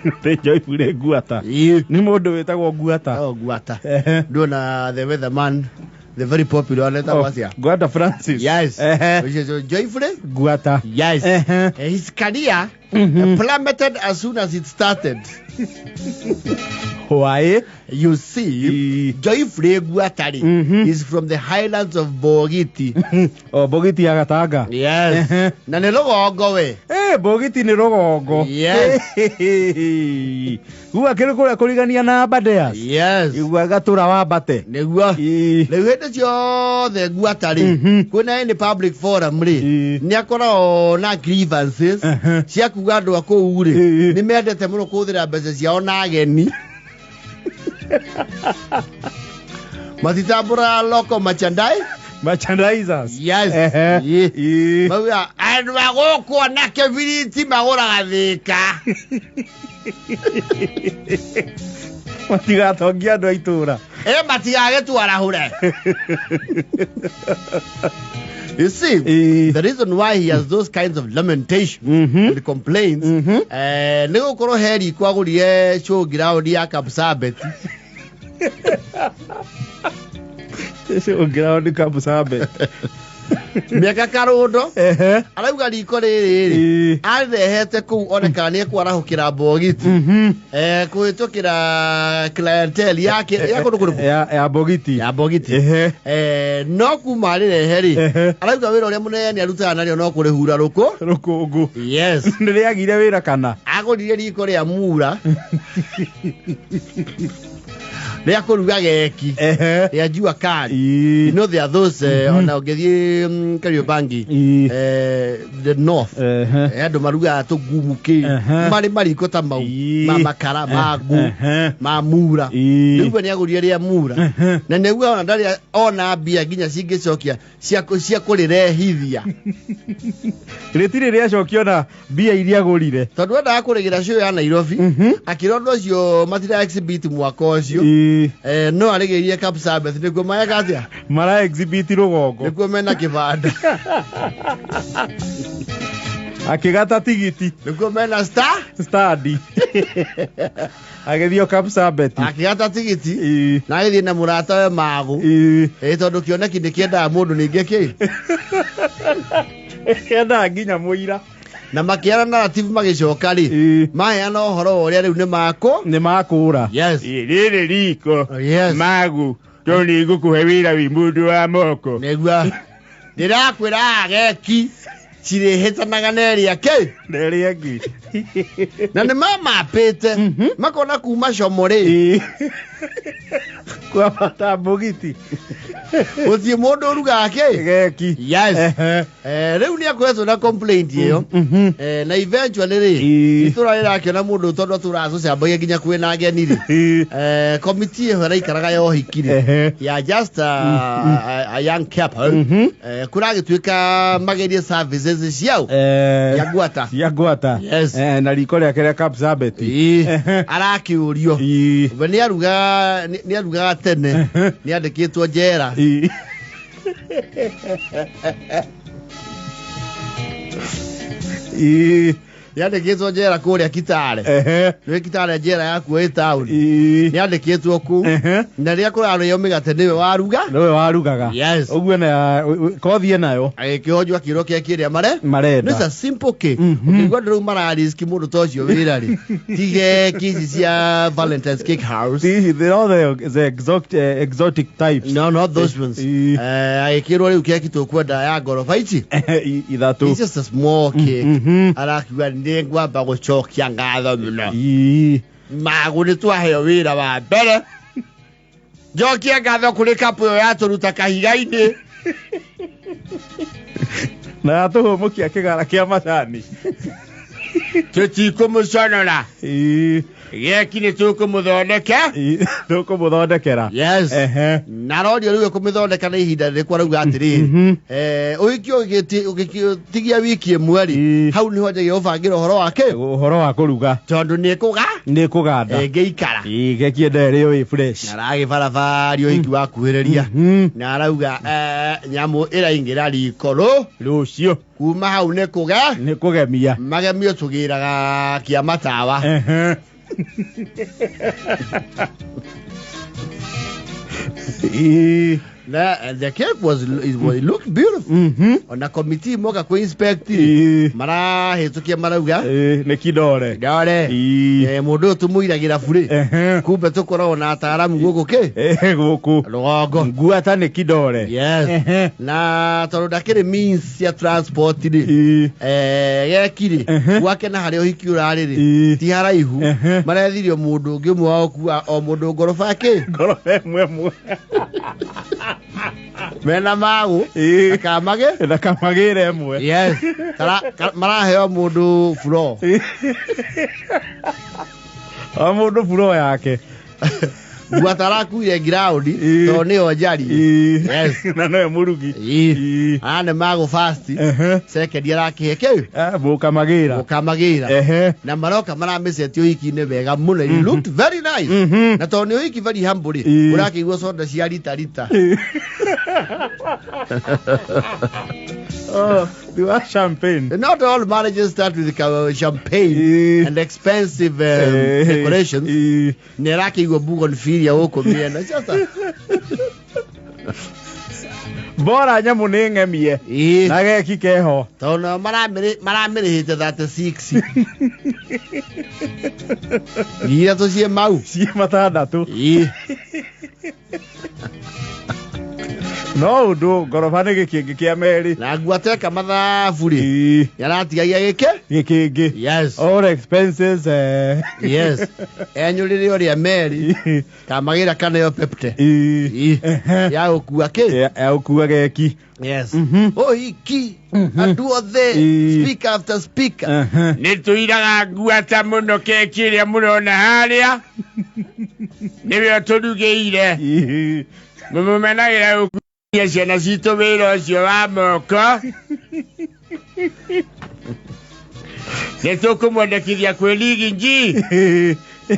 Nĩ Joyfrey Ngwata. Ĩĩ. Nĩ mũndũ wĩtagwo Ngwata. Oh, Ngwata. Ehe. Ndona the weatherman, the very popular one etagwo atĩa? Ngwata Francis. Yes. Ehe. Which is Joyfrey? Ngwata. Yes. Ehe. His career plummeted as soon as it started. Why? You see, Ĩĩ. Joyfrey Ngwata rĩ, is from the highlands of Bogiti. O Bogiti ya Gatanga. Yes. Ehe. Na nĩ rũgongo we. Eh, Bogiti nĩ rũgongo. Yes. Gua kĩrĩ kũrĩa kũrigania na Aberdares. Yes. Igua gatũra wa Mbate. Nĩguo. Ĩĩ. Rĩu hĩndĩ ciothe Ngwata rĩ, kwĩna any public forum rĩ, Ĩĩ. nĩ akoragwo na grievances cia kuga andũ a kũu rĩ, Ĩĩ. nĩ mendete mũno kũhũthĩra mbeca ciao na ageni. Matitambũraga local merchandise. Merchandisers. Yes. Ehe. Ĩĩ. Ĩĩ. Mauga andũ a gũkũ na kĩbiriti magũraga thĩka. Matigatongia andũ a itũra. Ĩ matigagĩtwarahũre. You see, Ĩĩ. the reason why he has those kinds of lamentations and complaints, nĩ gũkorwo he riko agũrire show ground ya Kapsabet. Ũngĩraona Kapsabet. Mĩaka karũndo Ehe. arauga riko rĩrĩ rĩ Ĩĩ. arĩrehete kũu one kana nĩ ekwarahũkĩra Bogiti kũhĩtũkĩra clientele yake ya kũndũ kũrĩkũ Ya Bogiti. ya Bogiti. Ehe. No kuma arĩrehe rĩ, Ehe. arauga wĩra ũrĩa mũnene arutaga narĩo no kũrĩhura rũkũ. Rũkũngũ. Yes. Nĩ rĩagire wĩra kana? Agũrire riko rĩa mura rĩa kũruga geki Ehe. rĩa jua kali. Ĩĩ. You know there are those ona ũngĩthiĩ Kariobangi, Ĩĩ. the north, Ehe. andũ marugaga tũgumu kĩ Ehe. marĩ mariko ta mau Ĩĩ. ma makara ma ngũ Ehe. ma mura. Ĩĩ. Rĩu we nĩagũrire rĩa mura na nĩguo ona ndarĩ ona mbia nginya cingĩcokia cia kũrĩrehithia. Rĩtirĩ rĩacokio na mbia iria agũrire. Tondũ endaga kũrĩgĩra show ya Nairobi, akĩra ũndũ ũcio matira exhibit mwaka ũcio. Ĩĩ. No arĩgĩrire Kapsabet nĩkuo mareka atĩa? Mara exhibit rũgongo. Nĩkuo mena kĩbanda. Akĩgata tigiti. Nĩkuo mena star Stadi. Agĩthiĩ o Kapsabet. Akĩgata tigiti Ĩĩ. na agĩthiĩ na mũrata we Magũ. Ĩĩ. Tondũ kĩoneki nĩ kĩendaga mũndũ ningĩ kĩ Kĩendaga nginya mũira. Na makĩara narrative magĩcoka rĩ, Ĩĩ. maheana ũhoro wa ũrĩa rĩu nĩ makũ Nĩ makũra. Yes. Rĩrĩ riko. Yes. Magu. Tondũ nĩ ngũkũhe wĩra wĩ mũndũ wa moko. Nĩguo ndĩrakwĩra ageki cirĩhĩtanaga na ĩrĩa kĩ Na ĩrĩa ĩngĩ. Na nĩ mamapĩte makona kuma como rĩ. Ĩĩ. Kwambata Bogiti. Gũtirĩ mũndũ ũrugaga kĩ Geki. Yes. Ehe. Rĩu nĩ akoretwo na complaint ĩyo. Na eventually rĩ, Ĩĩ. itũra rĩrakĩona mũndũ tondũ atũraga tũcambagia nginya kwĩna ageni rĩ, Ĩĩ. Komiti ĩyo ĩraikaraga ya ũhiki rĩ, Ehe. ya just a young couple, kũragĩtuĩka magerie services ciao ya Ngwata. Cia Ngwata. Yes. Na riko rĩake rĩa Kapsabet. Ĩĩ. Ehe. Arakĩũrio Ĩĩ. we nĩ arugaga tene nĩ andĩkĩtwo njera. Ĩĩ. Ĩĩ. Nĩ andĩkĩtwo njera kũrĩa Kitale. Ehe. Nĩ Kitale njera yakuo ĩ taũni. Ĩĩ. Nĩ andĩkĩtwo kũu Ehe. na rĩrĩa kũrarĩo mĩgate nĩwe waruga. Nĩwe warugaga. Yes. Ũguo na kothi nayo. Agĩkĩhonjwo akĩrwo keki ĩrĩa mare Marenda. It's a simple cake. Ũkĩigua andũ rĩu marariski mũndũ ta ũcio wĩra rĩ, ti keki ici cia Valentine's Cake House. See, they're all the exotic types. No, not those ones. Ĩĩ. Agĩkĩrwo rĩu keki tũkwenda ya ngoroba ici. Ithatũ. It's just a small cake. Arakiuga nĩ ngwamba gũcokia ngatho mũno. Ĩĩ. Magũ nĩ twaheo wĩra wa mbere. Njokie ngatho kũrĩ kapu ĩyo yatũruta kahiga-inĩ. Na yatũhũmũkia kĩgara kĩa macani. Tũtikũmũconora. Ĩĩ. Geki nĩ tũkũmũthondeke. Ĩĩ. Tũkũmũthondekera. Yes. Ehe. Na rorio rĩu ĩkũmĩthondeka na ihinda rĩrĩkũ? Arauga atĩrĩrĩ, ũhiki ũgĩtigia wiki ĩmwe rĩ, Ĩĩ. hau nĩho njagia gũbangĩra ũhoro wake Ũhoro wa kũruga. Tondũ nĩ kũga Nĩ kũganda. ĩngĩikara. Ĩĩ, keki ĩno ĩrĩo ĩ fresh. Na aragĩbarabaria ũhiki wakuhĩrĩria na arauga nyamũ ĩraingĩra riko rũ Rũciũ. Kuma hau nĩ kũge Nĩ kũgemia. Magemio tũgĩraga kĩa matawa. Ehe. Na and the cake was it looked beautiful. Ona committee moka ku inspect marahĩtũkia marauga nĩ kidore. Ndore. Mũndũ ũyũ tũmũiragĩra burĩ. Kumbe tũkoragwo na ataaramu gũkũ kĩ? Gũkũ. Rũgongo. Nguata nĩ kidore. Yes. Na tondũ ndakĩrĩ means cia transport rĩ. Geki rĩ. Gwake na harĩa ũhiki ũrarĩ rĩ. Ti haraihu. Marethirio mũndũ ũngĩ ũmwe wa gũkua o mũndũ ngoroba kĩ? Ngoroba ĩmwe ĩmwe. Mena magu akamage ndakamagĩre ĩmwe. Yes. Maraheo mũndũ furo. O mũndũ furo yake. Ngwata arakuire ground tondũ nĩyo njari. Yes. Na nowe mũrugi. Aya nĩ magũ fast. Second arakĩhe kĩu? Mũkamagĩra. Mũkamagĩra. Na maroka maramĩcetie ũhiki-inĩ wega mũno. It looked very nice. Na tondũ nĩ ũhiki very humble rĩ, ũrakĩigua soda cia rita rita. Oh, you are champagne. Not all marriages start with champagne and expensive decorations. Nĩ arakĩigua bougainvillea gũkũ mĩena. Just Bora nyamũ nĩ ng'emie. Na geki keho. Tondũ maramĩrĩhĩte 36. Iria tũciĩ mau. Ciĩ matandatũ. No ũndũ ngoroba nĩ gĩkĩngĩ kĩa merĩ. Na nguateka mathabu rĩ. Nĩaratigagia gĩkĩ? Gĩkĩngĩ. Yes. All expenses. Yes. Enyũrĩre ũrĩa merĩ. Kamagĩra kana yo pepte. Ya gũkua kĩ? Ya gũkua geki. Yes. Ũhiki. Andũ othe. Speaker after speaker. Nĩ tũiraga nguata mũno keki ĩrĩa mũrona harĩa. Nĩwe ũtũrugĩire. Mũmũmenagĩra gũkuia ciana citũ wĩra ũcio wa moko. Nĩ tũkũmwendekithia kwĩ ligi nji.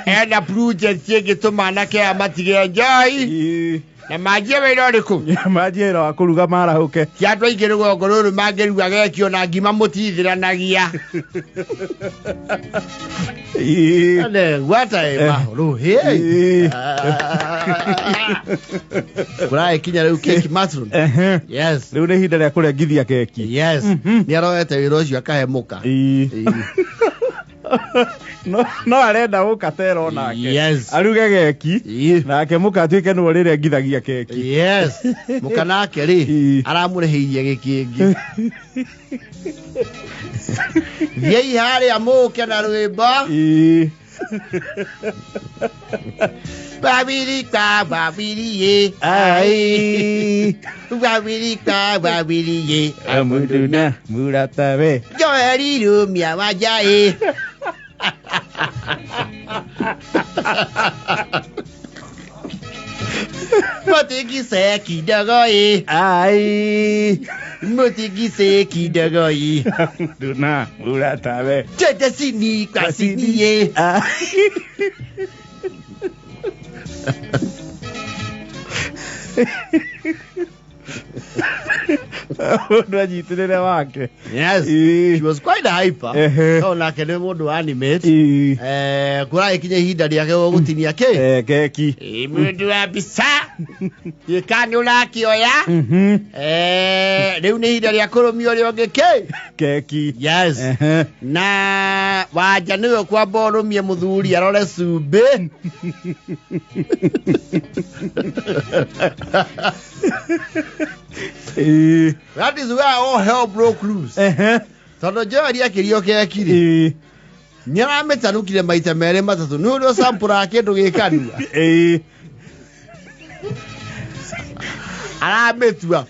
Ena project ĩngĩtũma anake aya matige njohi. Na manjie wĩra ũrĩkũ? Manjie wĩra wa kũruga marahũke. Ti andũ aingĩ rũgongo rũrũ mangĩruga geki ona ngima mũtithiranagia. Ane gwata ĩ mahũrũ. Kũragĩkinya rĩu keki matron. Yes. Rĩu nĩ ihinda rĩa kũrengithia keki. Yes. Nĩ aroete wĩra ũcio akahe mũka. No arenda gũkatera onake. Yes. Aruge geki. Nake mũka atuĩke nĩwe ũrĩrengithagia keki. Yes. Mũka nake rĩ aramũrĩhĩirie gĩkĩngĩ. Thiĩi harĩa mũke na rwĩmbo. Babiri ka babiri ye. Ai. Babiri ka babiri ye. Amuduna muratabe. Joeri rumia wajae. Mutigise kidogo. Ai. Mutigise kidogo. Amuduna muratabe. Chedesini kwasini ye. Ai. Mũndũ anyitĩrĩre wake. Yes. She was quite hyper. No nake nĩ mũndũ animate. Kũragĩkinya ihinda rĩake gũtinia kĩ? Keki. Mũndũ wa mbica. Gĩka nĩ ũrakĩoya. Rĩu nĩ ihinda rĩa kũrũmia ũrĩa ũngĩ kĩ? Keki. Yes. Na wanja nĩwe kwamba ũrũmie mũthuri arore cumbĩ. That is where all hell broke loose. Tondũ Joel akĩrio keki rĩ. Nĩaramĩtanukire maita merĩ matatũ. Nĩ ũrĩa ũcampũraga kĩndũ gĩ kanua. Aramĩtua.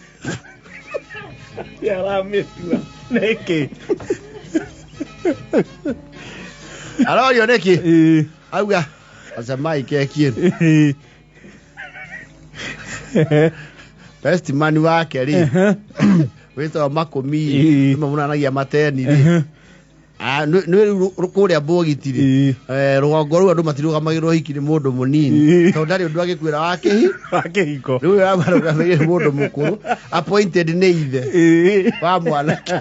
Aramĩtua. Nĩkĩ? Arorio nĩkĩ? Auga acamai keki ĩno. Best man wake rĩ wĩtagwo Makũmi nĩmwe mũnanagia mateni rĩ. Nĩ kũrĩa Mbũgiti rĩ rũgongo rũu andũ matirũgamagĩrwo hiki nĩ mũndũ mũnini tondũ ndarĩ ũndũ angĩkwĩra wa kĩhiko rĩu ũramarũgamĩrĩire mũndũ mũkũrũ appointed nĩ ithe wa mwanake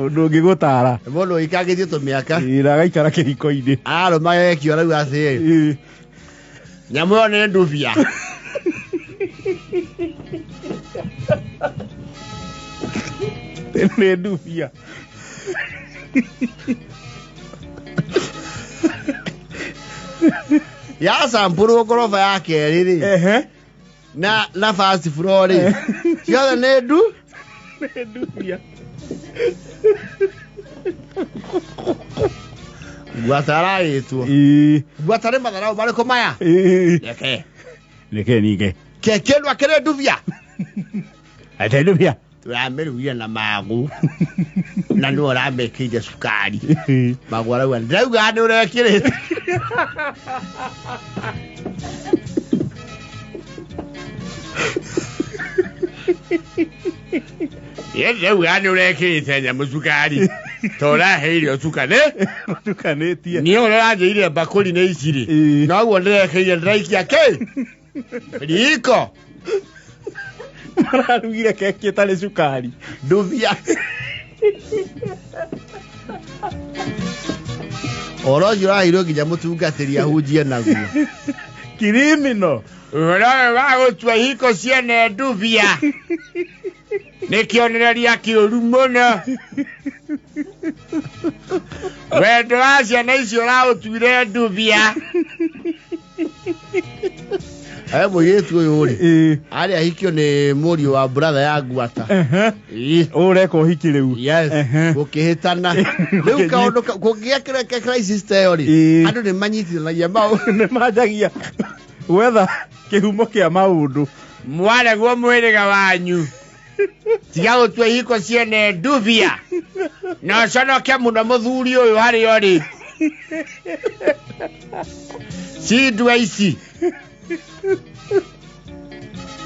ũndũ ũngĩgũtara mũndũ ũikangĩtie tũmĩaka na agaikara kĩhiko-inĩ arũma gekio arauga atĩrĩ nyamũ ĩyo nĩ ndubia nĩ ndubia ya sampurwo ngoroba ya kerĩ rĩ na first floor rĩ ciothe nĩ ndubia ngwata ararĩtwo ngwata nĩ matharau marĩkũ maya reke reke nige keki ĩno akĩrĩ ndubia ate ndubia tũramĩrugire na magu na nĩ ũramĩkĩire cukari magu arauga ndĩrauga nĩ ũrekĩrĩte ndĩrauga nĩ ũrekĩrĩte nyamũ cukari to ũraheire ũtukane ũtukanĩtie niĩ ũrĩa ũranjĩire mbakũri nĩ ici rĩ noguo ndĩrekĩire ndĩraikia kĩ riko mararugire keki ĩtarĩ cukari ndubia ũhoro ũcio ũraheirwo nginya mũtungatĩri ahunjie naguo kirimino ũhoro ũyũ wa gũtua ihiko ciene ndubia nĩ kĩonereria kĩũru mũno wendo wa ciana icio ũraũtuire ndubia mũirĩtu ũyũ rĩ arĩ ahikio nĩ mũriũ wa brother ya ngwata ũreka ũhiki rĩu gũkĩhĩtana rĩu kaũndũ kũngĩgĩa crisis ta ĩyo rĩ andũ nĩ manyitithanagia maũndũ nĩ manjagia gwetha kĩhumo kĩa maũndũ mwaregwo mwĩrĩga wanyu tiga gũtua ihiko ciene ndubia na ũconoke mũno mũthuri ũyũ harĩa ũrĩ cindua ici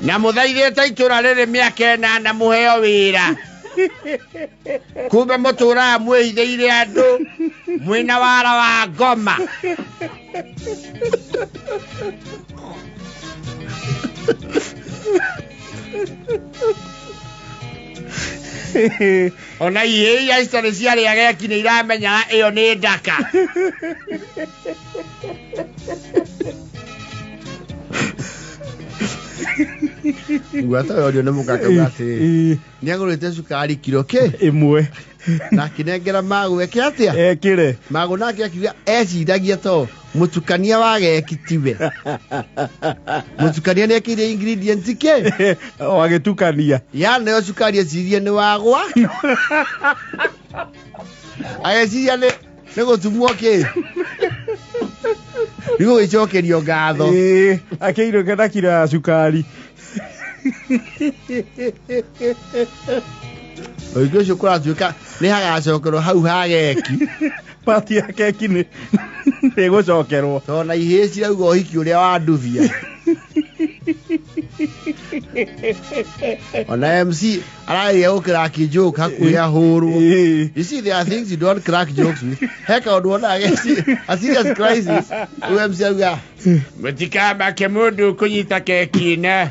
na mũthaithĩte itũra rĩrĩ mĩaka ĩnana mũheo wĩra kumbe mũtũraga mwĩhithĩire andũ mwĩna wara wa ngoma ona ihĩ iria citarĩ ciarĩa geki nĩ iramenyaga ĩyo nĩ ndaka ngwata ũyũ nĩ mũkakauga atĩrĩ nĩ agũrĩte cukari kiro kĩ ĩmwe na akĩnengera magũ eke atĩa ekĩre magũ nake akiuga eciragia to mũtukania wa geki tiwe mũtukania nĩ ekĩire ingredients kĩ o agĩtukania ya nayo cukari ecirie nĩ wagwa ageciria nĩ gũtumwo kĩ nĩ gũgĩcokerio ngatho akĩirũke na kiro ya cukari ũhiki ũcio kũratuĩka nĩ hagacokerwo hau ha geki pati ya keki nĩ ĩgũcokerwo tondũ na ihĩĩ cirauga ũhiki ũrĩa wa ndubia ona MC arageria gũcrack joke hakuhĩ ahũrwo you see there are things you don't crack jokes with he kaũndũ wonaga a serious crisis rĩu MC auga mũtikamake mũndũ ũkũnyita keki ĩna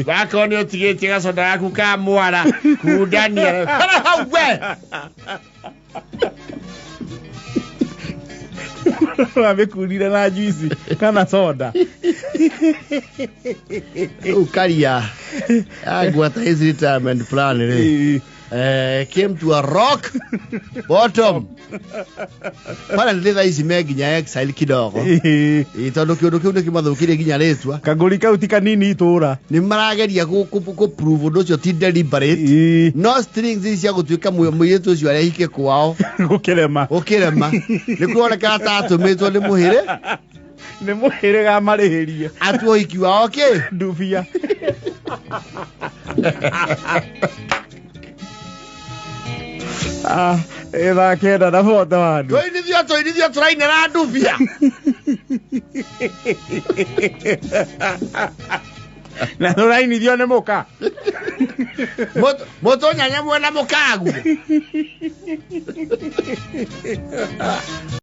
wakorwo nĩ ũtigĩtie gacoda gaku ka mwara kundania hau we Wamĩkunire na juici kana soda rĩu karia agwata his retirement plan rĩ came to a rock bottom apparently thaa ici me nginya exile kidogo tondũ kĩũndũ kĩu nĩkĩmathũkĩrie nginya rĩtwa kangũri kau ti kanini itũra nĩ marageria kũ prove ũndũ ũcio ti deliberate no strings ici cia gũtuĩka mũirĩtu ũcio arehike kwao gũkĩrema gũkĩrema nĩ kũronekana ta atũmĩtwo nĩ mũhĩrĩ nĩ mũhĩrĩga marĩhĩrie atue ũhiki wao kĩ ndubia thaa kenda na bota wandu tũinithio tũinithio tũrainĩra ndubia na tũrainithio nĩ mũka. Mũtũnyanya mwena mũkaguo.